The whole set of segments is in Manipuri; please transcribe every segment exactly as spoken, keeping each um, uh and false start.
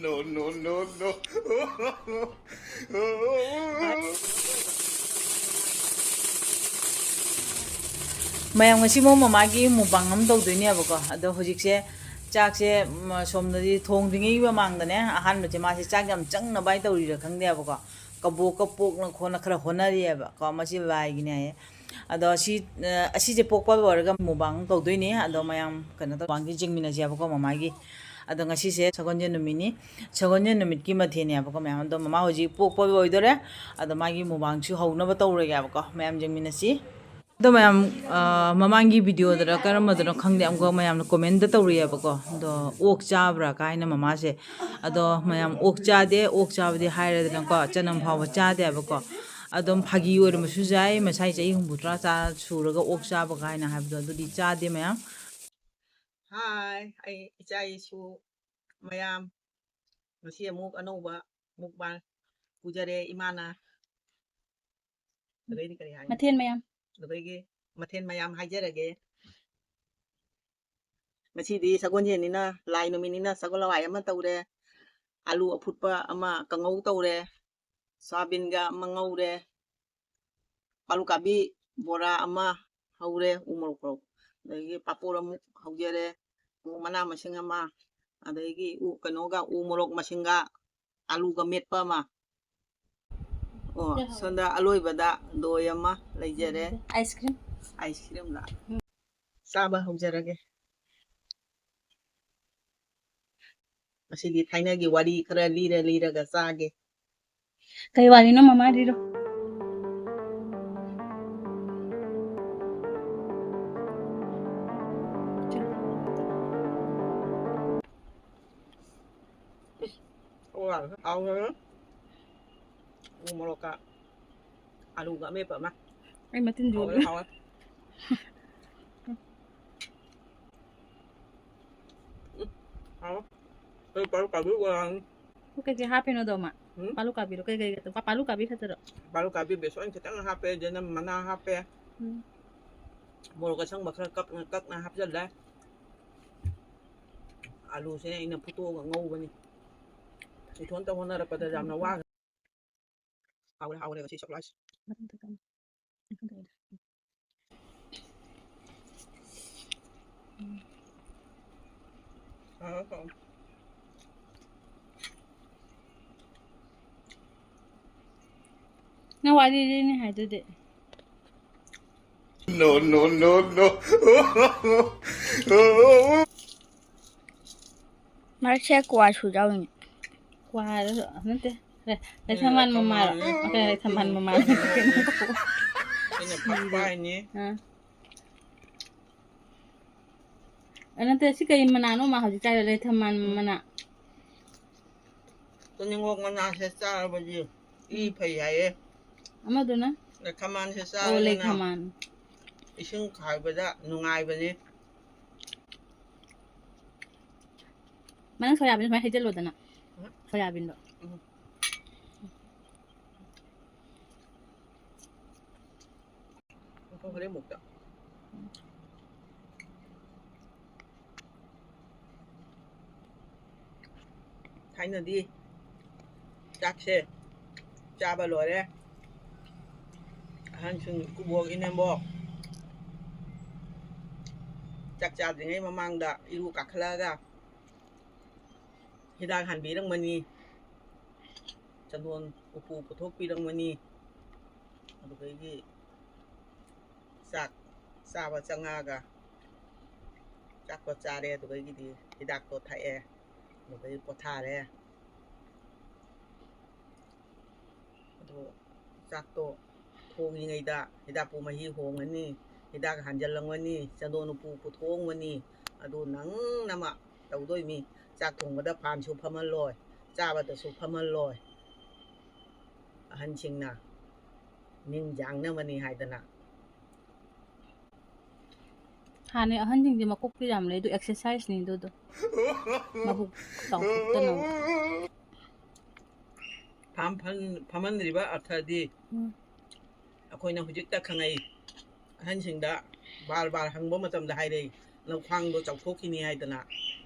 No, no, no, no. ꯃꯌꯥꯝ, ꯉꯁꯤ ꯑꯃꯨꯛ ꯃꯃꯥꯒꯤ ꯃꯨꯛꯕꯥꯡ ꯑꯃ ꯇꯧꯗꯣꯏꯅꯦꯕꯀꯣ꯫ ꯑꯗꯣ ꯍꯧꯖꯤꯛꯁꯦ ꯆꯥꯛꯁꯦ, ꯎꯝ, ꯁꯣꯝꯗꯗꯤ ꯊꯣꯡꯗ꯭ꯔꯤꯉꯩꯒꯤ ꯃꯃꯥꯡꯗꯅꯦ, ꯑꯍꯥꯟꯕꯁꯦ ꯃꯥꯁꯦ ꯆꯥꯛ ꯌꯥꯝ ꯆꯪꯅꯕ ꯍꯥꯏ ꯇꯧꯔꯤꯔꯥ ꯈꯪꯗꯦꯕꯀꯣ, ꯀꯕꯣꯛꯀ ꯄꯣꯛꯅ ꯈꯣꯠꯅ ꯈꯔ ꯍꯣꯠꯅꯔꯤꯑꯕꯀꯣ꯫ ꯃꯁꯤ ꯂꯥꯏꯒꯤꯅꯦ ꯍꯥꯏꯌꯦ꯫ ꯑꯗꯣ ꯁꯤ, ꯑ, ꯑꯁꯤꯁꯦ ꯄꯣꯛꯄ ꯂꯣꯏꯔꯒ ꯃꯨꯛꯕꯥꯡ ꯇꯧꯗꯣꯏꯅꯦ꯫ ꯑꯗꯣ ꯃꯌꯥꯝ ꯀꯩꯅꯣ ꯇꯧ, ꯃꯨꯛꯕꯥꯡꯁꯦ ꯌꯦꯡꯃꯤꯟꯅꯁꯦꯕꯀꯣ ꯃꯃꯥꯒꯤ꯫ ꯑꯗꯣ ꯉꯁꯤꯁꯦ ꯁꯒꯣꯜꯁꯦꯟ ꯅꯨꯃꯤꯠꯅꯤ꯫ ꯁꯒꯣꯜꯁꯦꯟ ꯅꯨꯃꯤꯠꯀꯤ ꯃꯊꯦꯜꯅꯦꯕꯀꯣ ꯃꯌꯥꯝ꯫ ꯑꯗꯣ ꯃꯃꯥ ꯍꯧꯖꯤꯛ ꯄꯣꯛꯄ ꯑꯣꯏꯗꯣꯔꯦ꯫ ꯑꯗꯣ ꯃꯥꯒꯤ ꯃꯨꯛꯕꯥꯡꯁꯨ ꯍꯧꯅꯕ ꯇꯧꯔꯒꯦꯕꯀꯣ꯫ ꯃꯌꯥꯝ ꯌꯦꯡꯃꯤꯟꯅꯁꯤ꯫ ꯑꯗꯣ ꯃꯌꯥꯝ, ꯑ, ꯃꯃꯥꯡꯒꯤ ꯚꯤꯗꯤꯑꯣꯗꯔ ꯀꯔꯝꯕꯗꯅꯣ ꯈꯪꯗꯦ, ꯑꯃꯨꯛꯀ ꯃꯌꯥꯝꯅ ꯀꯣꯃꯦꯟꯗ ꯇꯧꯔꯛꯑꯦꯕꯀꯣ꯫ ꯑꯗꯣ ꯑꯣꯛ ꯆꯥꯕ꯭ꯔꯥ ꯀꯥꯏꯅ ꯃꯃꯥꯁꯦ꯫ ꯑꯗꯣ ꯃꯌꯥꯝ ꯑꯣꯛ ꯆꯥꯗꯦ, ꯑꯣꯛ ꯆꯥꯕꯗꯤ ꯍꯥꯏꯔꯦꯗꯅꯀꯣ, ꯆꯅꯝ ꯐꯥꯎꯕ ꯆꯥꯗꯦ ꯍꯥꯏꯕꯀꯣ꯫ ꯑꯗꯨꯝ ꯐꯥꯒꯤ ꯑꯣꯏꯔꯝꯕꯁꯨ ꯌꯥꯏ, ꯃꯁꯥꯏ ꯆꯍꯤ ꯍꯨꯝꯐꯨꯇꯔꯥ ꯆꯥ ꯁꯨꯔꯒ ꯑꯣꯛ ꯆꯥꯕ ꯀꯥꯏꯅ ꯍꯥꯏꯕꯗꯣ, ꯑꯗꯨꯗꯤ ꯆꯥꯗꯦ ꯃꯌꯥꯝ꯫ ꯍꯥꯏ, ꯑꯩ ꯏꯆꯥ ꯏꯁꯨ ꯃꯌꯥꯝ, ꯉꯁꯤ ꯑꯃꯨꯛ ꯑꯅꯧꯕ ꯃꯨꯛꯕꯥꯡ ꯄꯨꯖꯔꯦ ꯏꯃꯥꯅ꯫ ꯑꯗꯩꯗꯤ ꯀꯔꯤ ꯍꯥꯏꯅꯤ? ꯃꯊꯦꯜ ꯃꯌꯥꯝ꯫ ꯑꯗꯨꯗꯒꯤ ꯃꯊꯦꯜ ꯃꯌꯥꯝ ꯍꯥꯏꯖꯔꯒꯦ꯫ ꯉꯁꯤꯗꯤ ꯁꯒꯣꯜꯁꯦꯟꯅꯤꯅ, ꯂꯥꯏ ꯅꯨꯃꯤꯠꯅꯤꯅ ꯁꯒꯣꯜ ꯍꯋꯥꯏ ꯑꯃ ꯇꯧꯔꯦ, ꯑꯂꯨ ꯑꯐꯨꯠꯄ ꯑꯃ ꯀꯥꯡꯉꯧ ꯇꯧꯔꯦ, ꯁꯣꯌꯥꯕꯤꯟꯒ ꯑꯃ ꯉꯧꯔꯦ, ꯑꯥꯂꯨ ꯀꯥꯕꯤ ꯕꯣꯔꯥ ꯑꯃ ꯍꯧꯔꯦ, ꯎ ꯃꯣꯔꯣꯛ ꯃꯣꯔꯣꯛ, ꯑꯗꯒꯤ ꯄꯥꯄꯣꯔ ꯑꯃꯨꯛ ꯍꯧꯖꯔꯦ, ꯎ ꯃꯅꯥ ꯃꯁꯤꯡ ꯑꯃ, ꯑꯗꯒꯤ ꯎ ꯀꯩꯅꯣꯒ ꯎ ꯃꯣꯔꯣꯛ ꯃꯁꯤꯡꯒ ꯑꯥꯂꯨꯒ ꯃꯦꯠꯄ ꯑꯃ꯫ ꯑꯣ, ꯁꯣꯝꯗ ꯑꯂꯣꯏꯕꯗ ꯗꯣꯏ ꯑꯃ ꯂꯩꯖꯔꯦ꯫ Ice cream. ꯑꯥꯏꯁ ꯀ꯭ꯔꯤꯝꯂ? ꯆꯥꯕ ꯍꯧꯖꯔꯒꯦ꯫ ꯉꯁꯤꯗꯤ ꯊꯥꯏꯅꯒꯤ ꯋꯥꯔꯤ ꯈꯔ ꯂꯤꯔ ꯂꯤꯔꯒ ꯆꯥꯒꯦ꯫ ꯀꯩ ꯋꯥꯔꯤꯅꯣ ꯃꯃꯥ ꯂꯤꯔꯣ? ꯍꯥꯎꯔꯦ꯫ ꯎ ꯃꯣꯔꯣꯛꯀ ꯑꯂꯨꯒ ꯑꯃꯦꯠꯄ ꯑꯃ꯫ ꯑꯩ ꯃꯇꯤꯟ ꯍꯥꯎꯔꯦ, ꯌꯣꯠꯂꯦ꯫ ꯍꯥꯎꯔꯦ꯫ ꯎꯝ, ꯍꯥꯎꯔꯦ꯫ ꯑꯩ ꯄꯥꯂꯨ ꯀꯥꯕꯤ ꯎꯔꯥꯡ꯫ ꯀꯩꯀꯩ ꯍꯥꯞꯄꯤꯅꯣꯗꯣ, ꯃꯥ? ꯎꯝ? ꯄꯥꯂꯨ ꯀꯥꯕꯤꯔꯣ? ꯀꯩꯀꯩ? ꯄꯥꯂꯨ ꯀꯥꯕꯤ ꯈꯛꯇꯔꯣ? ꯄꯥꯂꯨ ꯀꯥꯕꯤ, ꯕꯦꯁꯣꯟ ꯈꯤꯇꯪ ꯍꯥꯞꯄꯦ, ꯆꯅꯝ ꯃꯅꯥ ꯍꯥꯞꯄꯦ꯫ ꯎꯝ꯫ ꯃꯣꯔꯣꯛ ꯑꯁꯪꯕ ꯈꯔ ꯀꯛꯅ, ꯀꯛꯅ ꯍꯥꯞꯆꯜꯂꯦ꯫ ꯑꯂꯨꯁꯦ ꯑꯩꯅ ꯐꯨꯠꯇꯣꯛꯑꯒ ꯉꯧꯕꯅꯤ꯫ ꯏꯊꯣꯟꯇ ꯍꯣꯠꯅꯔꯛꯄꯗ ꯌꯥꯝꯅ ꯋꯥꯈ꯭ꯔꯦ꯫ ꯍꯥꯎꯔꯦ, ꯍꯥꯎꯔꯦ ꯉꯁꯤ ꯁꯒꯣꯜ ꯍꯋꯥꯏꯁꯦ꯫ ꯃꯊꯪ ꯇꯧꯔꯛꯀꯅꯤ꯫ ꯃꯊꯪ ꯇꯧꯔꯛꯀꯅꯤ꯫ ꯎꯝ꯫ ꯍꯥꯎꯔꯦ, ꯍꯥꯎꯔꯦ꯫ ꯅꯪ ꯋꯥꯔꯤ ꯂꯤꯅꯤ ꯍꯥꯏꯗꯨꯗꯤ꯫ No, no, no, no. ꯃꯔꯛꯁꯦ ꯀ꯭ꯋꯥ ꯁꯨꯖꯥꯎꯅꯤ꯫ ꯀ꯭ꯋꯥ ꯍꯥꯏꯔꯁꯨ ꯅꯠꯇꯦ꯫ ꯂꯩ-, ꯂꯩꯊꯝꯕꯥꯜ ꯃꯃꯥꯔꯣ? ꯂꯩꯊꯝꯕꯥꯜ꯫ ꯑꯣꯀꯦ, ꯂꯩꯊꯝꯕꯥꯜ ꯃꯃꯥ꯫ ꯑꯩꯅ ꯐꯛꯄ ꯍꯥꯏꯅꯤ꯫ ꯑꯥ꯫ ꯑ, ꯅꯠꯇꯦ, ꯁꯤ ꯀꯩ ꯃꯅꯥꯅꯣ ꯃꯥ ꯍꯧꯖꯤꯛ ꯆꯥꯏꯗꯣ? ꯂꯩꯊꯝꯕꯥꯜ ꯃꯅꯥ꯫ ꯇꯨꯅꯤꯡꯈꯣꯛ ꯃꯅꯥꯁꯦ ꯆꯥꯔꯕꯗꯤ ꯏ ꯎꯝ꯫ ꯐꯩ ꯍꯥꯏꯌꯦ꯫ ꯑꯃꯗꯨꯅ? ꯂꯩꯊꯝꯕꯥꯜꯁꯦ ꯑꯣ, ꯆꯥꯔꯒꯅ ꯂꯩꯊꯝꯕꯥꯜ꯫ ꯏꯁꯤꯡ ꯈꯥꯏꯕꯗ ꯅꯨꯡꯉꯥꯏꯕꯅꯤ꯫ ꯃꯅꯪ ꯁꯣꯌꯥꯕꯤꯟ ꯁꯨꯃꯥꯏꯅ ꯍꯩꯖꯤꯜꯂꯣꯗꯅ꯫ ꯍꯥ? ꯁꯣꯌꯥꯕꯤꯟꯗꯣ꯫ ꯎꯝ꯫ ꯉꯥꯏꯈꯣ, ꯍꯣꯔꯦꯟ ꯑꯃꯨꯛꯇ꯫ ꯊꯥꯏꯅꯗꯤ ꯆꯥꯛꯁꯦ ꯆꯥꯕ ꯂꯣꯏꯔꯦ, ꯑꯍꯟꯁꯤꯡ, ꯏꯀꯨꯕꯣꯛ, ꯏꯅꯦꯝꯕꯣꯛ, ꯆꯥꯛ ꯆꯥꯗ꯭ꯔꯤꯉꯩ ꯃꯃꯥꯡꯗ ꯏꯔꯨ ꯀꯥꯈꯠꯂꯛꯑꯒ ꯍꯤꯗꯥꯛ ꯍꯥꯟꯕꯤꯔꯝꯒꯅꯤ, ꯆꯟꯗꯣꯟ ꯎꯄꯨ ꯄꯨꯊꯣꯛꯄꯤꯔꯝꯒꯅꯤ, ꯑꯗꯨꯗꯒꯤ ꯆꯥꯛ ꯆꯥꯕ ꯆꯪꯉꯛꯑꯒ ꯆꯥꯛꯇꯣ ꯆꯥꯔꯦ, ꯑꯗꯨꯗꯒꯤꯗꯤ ꯍꯤꯗꯥꯛꯇꯣ ꯊꯛꯑꯦ, ꯑꯗꯨꯗꯒꯤ ꯄꯣꯊꯥꯔꯦ꯫ ꯑꯗꯣ ꯆꯥꯛꯇꯣ ꯊꯣꯡꯉꯤꯉꯩꯗ ꯍꯤꯗꯥꯛꯄꯨ ꯃꯍꯤ ꯍꯣꯡꯉꯅꯤ, ꯍꯤꯗꯥꯛ ꯍꯥꯟꯖꯜꯂꯝꯒꯅꯤ, ꯆꯟꯗꯣꯟ ꯎꯄꯨ ꯄꯨꯊꯣꯛꯑꯝꯒꯅꯤ, ꯑꯗꯨ ꯅꯪꯅꯃꯛ ꯇꯧꯗꯣꯏꯅꯤ꯫ ꯆꯥꯛ ꯊꯣꯡꯕꯗ ꯐꯥꯟꯁꯨ ꯐꯝꯍꯜꯂꯣꯏ, ꯆꯥꯕꯗꯁꯨ ꯐꯝꯍꯜꯂꯣꯏ꯫ ꯑꯍꯟꯁꯤꯡꯅ ꯅꯤꯡ ꯌꯥꯡꯅꯕꯅꯤ ꯍꯥꯏꯗꯅ꯫ ꯍꯥꯟꯅꯩ ꯑꯍꯟꯁꯤꯡꯁꯦ ꯃꯀꯣꯛꯇꯤ ꯌꯥꯝ ꯂꯩ, ꯑꯗꯨ exercise ꯅꯤ ꯑꯗꯨꯗꯣ꯫ ꯃꯕꯨꯛ ꯆꯥꯎꯊꯣꯛꯇꯅꯕ꯫ ꯐꯥꯝ ꯐꯝ-, ꯐꯝꯍꯟꯗ꯭ꯔꯤꯕ ꯑꯔꯊꯗꯤ ꯎꯝ꯫ ꯑꯩꯈꯣꯏꯅ ꯍꯧꯖꯤꯛꯇ ꯈꯪꯉꯛꯏ꯫ ꯑꯍꯟꯁꯤꯡꯗ ꯕꯥꯔ ꯕꯥꯔ ꯍꯪꯕ ꯃꯇꯝꯗ ꯍꯥꯏꯔꯛꯏ, "ꯅꯈ꯭ꯋꯥꯡꯗꯣ ꯆꯥꯎꯊꯣꯛꯈꯤꯅꯤ" ꯍꯥꯏꯗꯅ꯫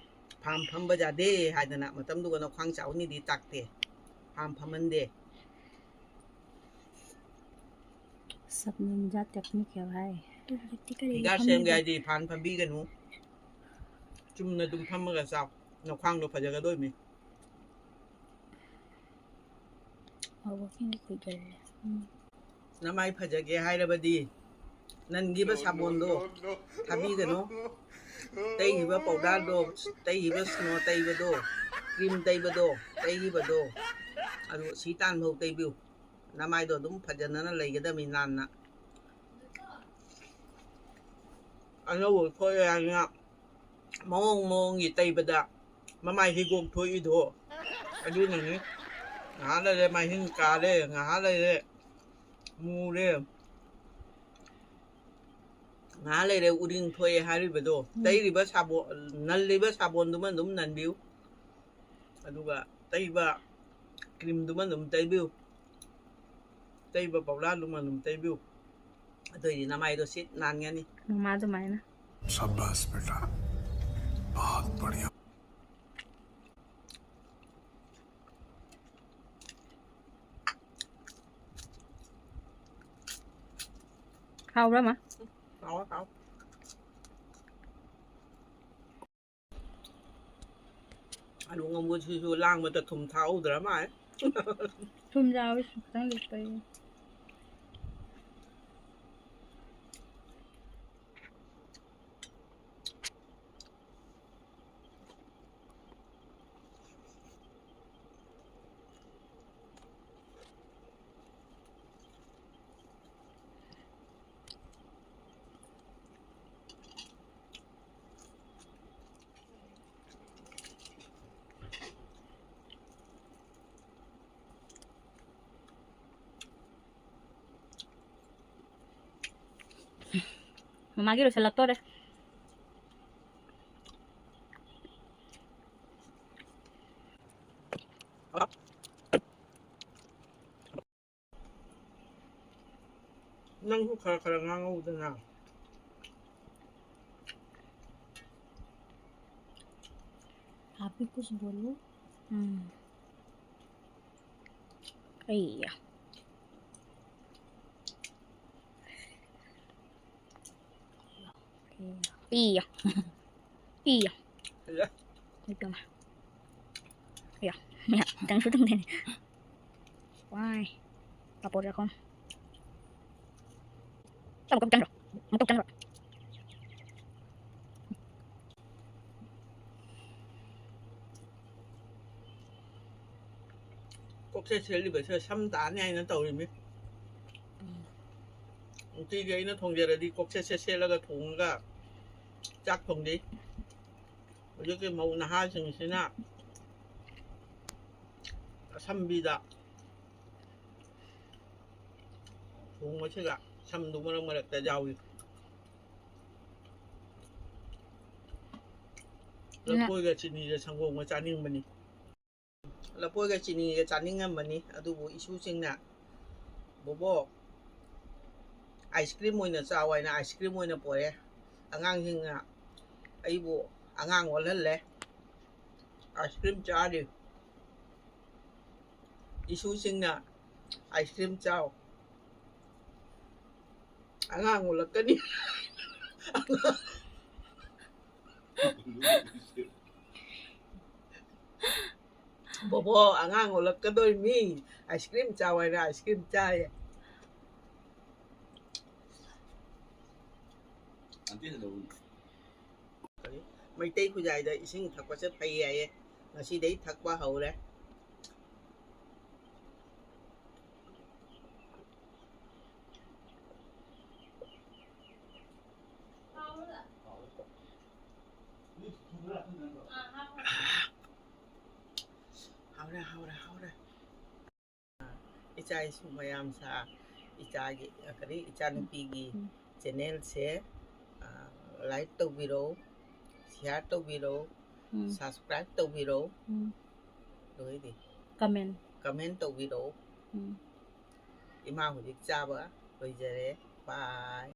ꯐꯥꯝ ꯐꯝꯕ ꯌꯥꯗꯦ ꯍꯥꯏꯗꯅ ꯃꯇꯝꯗꯨꯒ ꯅꯈ꯭ꯋꯥꯡ ꯆꯥꯎꯅꯤꯗꯤ ꯇꯥꯛꯇꯦ꯫ ꯐꯥꯝ ꯐꯝꯍꯟꯗꯦ꯫ सब निंजा टेक्निक है भाई। ꯐꯤꯒꯥ ꯁꯦꯝꯒꯦ ꯍꯥꯏꯗꯤ ꯐꯥꯝ ꯐꯝꯕꯤꯒꯅꯨ꯫ ꯆꯨꯝꯅ ꯑꯗꯨꯝ ꯐꯝꯃꯒ ꯆꯥꯎ꯫ ꯅꯈ꯭ꯋꯥꯡꯗꯣ ꯐꯖꯒꯗꯣꯏꯅꯤ꯫ ꯋꯥꯀꯤꯡ ꯀꯨꯏꯒꯜꯂꯦ꯫ ꯅꯃꯥꯏ ꯐꯖꯒꯦ ꯍꯥꯏꯔꯕꯗꯤ ꯅꯟꯈꯤꯕ ꯁꯥꯄꯣꯟꯗꯣ ꯊꯥꯕꯤꯒꯅꯨ꯫ ꯇꯩꯈꯤꯕ ꯄꯥꯎꯗꯔꯗꯣ, ꯇꯩꯈꯤꯕ ꯁ꯭ꯅꯣ ꯇꯩꯕꯗꯣ, ꯀ꯭ꯔꯤꯝ ꯇꯩꯕꯗꯣ, ꯇꯩꯈꯤꯕꯗꯣ, ꯑꯗꯨ ꯁꯤ ꯇꯥꯟꯐꯥꯎ ꯇꯩꯕꯤꯌꯨ꯫ ꯅꯃꯥꯏꯗꯣ ꯑꯗꯨꯝ ꯐꯖꯅꯅ ꯂꯩꯒꯗꯕꯅꯤ, ꯅꯥꯟꯅ꯫ ꯑꯅꯧꯕ ꯊꯣꯛꯑꯦ ꯍꯥꯏꯅ ꯃꯑꯣꯡ ꯃꯑꯣꯡꯒꯤ ꯇꯩꯕꯗ ꯃꯃꯥꯏ ꯍꯤꯒꯣꯛ ꯊꯣꯛꯏꯗꯣ ꯑꯗꯨꯅꯅꯤ꯫ ꯉꯥꯏꯍꯥꯛ ꯂꯩꯔꯦ ꯃꯥꯏꯍꯤꯡ ꯀꯥꯔꯦ, ꯉꯥꯏꯍꯥꯛ ꯂꯩꯔꯦ ꯃꯨꯔꯦ, ꯉꯥꯏꯍꯥꯛ ꯂꯩꯔꯦ ꯎꯔꯤꯡ ꯊꯣꯛꯑꯦ ꯍꯥꯏꯔꯤꯕꯗꯣ꯫ ꯎꯝ꯫ ꯇꯩꯔꯤꯕ ꯁꯥꯄꯣꯟ, ꯅꯜꯂꯤꯕ ꯁꯥꯄꯣꯟꯗꯨꯃ ꯑꯗꯨꯝ ꯅꯟꯕꯤꯌꯨ꯫ ꯑꯗꯨꯒ ꯇꯩꯕ ꯀ꯭ꯔꯤꯝꯗꯨꯃ ꯑꯗꯨꯝ ꯇꯩꯕꯤꯌꯨ꯫ ꯇꯩꯕ ꯄꯥꯎꯗꯔꯗꯨꯃ ꯑꯗꯨꯝ ꯇꯩꯕꯤꯌꯨ꯫ ꯑꯗꯨꯑꯣꯏꯗꯤ ꯅꯃꯥꯏꯗꯣ ꯁꯤꯠ ꯅꯥꯟꯒꯅꯤ꯫ ꯃꯃꯥ ꯑꯗꯨꯃꯥꯏꯅ꯫ शाबाश बेटा, बहुत बढ़िया। ꯍꯥꯎꯕ꯭ꯔꯥ, ꯃꯥ? ꯍꯥꯎꯋꯦ, ꯍꯥꯎꯋꯦ꯫ ꯑꯂꯨ ꯉꯧꯕꯁꯤꯁꯨ ꯂꯥꯡꯕꯗ ꯊꯨꯝ ꯊꯥꯛꯍꯧꯗ꯭ꯔ ꯃꯥꯜꯂꯦ꯫ ꯊꯨꯝ ꯌꯥꯎꯋꯤ, ꯈꯤꯇꯪ ꯂꯤꯛꯄꯩ꯫ ꯃꯃꯥꯒꯤ ꯂꯣꯏꯁꯤꯜꯂꯛꯇꯣꯔꯦ꯫ ꯅꯪꯁꯨ ꯈꯔ ꯈꯔ ꯉꯥꯡꯍꯧꯗꯅ꯫ कुछ बोलो। हम्म। अय्या। अय्या। अय्या। अय्या। Wait lang. Ayan. Ayan. Tang sutang din. Why? Paporeakon. Sa magkagtang ro. Magkagtang ro. ꯀꯣꯛꯁꯦ ꯁꯦꯠꯂꯤꯕꯁꯦ ꯁꯝ ꯇꯥꯅꯤ ꯍꯥꯏꯅ ꯇꯧꯔꯤꯃꯤ꯫ ꯅꯨꯡꯇꯤꯒꯤ ꯑꯩꯅ ꯊꯣꯡꯖꯔꯗꯤ ꯀꯣꯛꯁꯦ ꯁꯦꯠ ꯁꯦꯠꯂꯒ ꯊꯣꯡꯉꯒ ꯆꯥꯛ ꯊꯣꯡꯖꯩ꯫ ꯍꯧꯖꯤꯛꯀꯤ ꯃꯧ ꯅꯍꯥꯁꯤꯡꯁꯤꯅ ꯑꯁꯝꯕꯤꯗ ꯊꯣꯡꯕꯁꯤꯒ ꯁꯝꯗꯨ ꯃꯔꯛ ꯃꯔꯛꯇ ꯌꯥꯎꯏ꯫ ꯂꯐꯣꯏꯒ ꯆꯤꯅꯤꯒ ꯁꯪꯒꯣꯝꯒ ꯆꯥꯅꯤꯡꯕꯅꯤ꯫ ꯂꯐꯣꯏꯒ ꯆꯤꯅꯤꯒ ꯆꯥꯅꯤꯡꯉꯝꯕꯅꯤ, ꯑꯗꯨꯕꯨ ꯏꯁꯨꯁꯤꯡꯅ, "ꯕꯣꯕꯣ, ice cream ꯑꯣꯏꯅ ꯆꯥꯎ" ꯍꯥꯏꯅ ice cream ꯑꯣꯏꯅ ꯄꯣꯔꯛꯑꯦ꯫ ꯑꯉꯥꯡꯁꯤꯡꯅ ꯑꯩꯕꯨ ꯑꯉꯥꯡ ꯑꯣꯜꯍꯜꯂꯦ꯫ Ice cream ꯆꯥꯔꯤ꯫ ꯏꯁꯨꯁꯤꯡꯅ ice cream ꯆꯥꯎ, ꯑꯉꯥꯡ ꯑꯣꯜꯂꯛꯀꯅꯤ꯫ ꯕꯣꯕꯣ, ꯑꯉꯥꯡ ꯑꯣꯜꯂꯛꯀꯗꯣꯏꯃꯤ꯫ Ice cream ꯆꯥꯎ ꯍꯥꯏꯅ ice cream ꯆꯥꯏꯌꯦ꯫ ꯃꯩꯇꯩ ꯈꯨꯖꯥꯏꯗ ꯏꯁꯤꯡ ꯊꯛꯄꯁꯦ ꯐꯩ ꯍꯥꯏꯌꯦ꯫ ꯉꯁꯤꯗꯩ ꯊꯛꯄ ꯍꯧꯔꯦ꯫ ꯍꯥꯎꯔꯦ, ꯍꯥꯎꯔꯦ, ꯍꯥꯎꯔꯦ꯫ ꯏꯆꯥ ꯏꯁꯨ ꯃꯌꯥꯝ ꯁꯥ, ꯏꯆꯥꯒꯤ, ꯀꯔꯤ, ꯏꯆꯥꯅꯨꯄꯤꯒꯤ ꯎꯝ꯫ Channelꯁꯦ, ꯑ, like ꯇꯧꯕꯤꯔꯣ, share ꯇꯧꯕꯤꯔꯣ, ꯎꯝ꯫ Subscribe ꯇꯧꯕꯤꯔꯣ꯫ ꯎꯝ꯫ ꯂꯣꯏꯔꯦ꯫ Comment꯫ Comment ꯇꯧꯕꯤꯔꯣ꯫ ꯎꯝ꯫ ꯏꯃꯥ ꯍꯧꯖꯤꯛ ꯆꯥꯕ ꯂꯣꯏꯖꯔꯦ꯫ Bye꯫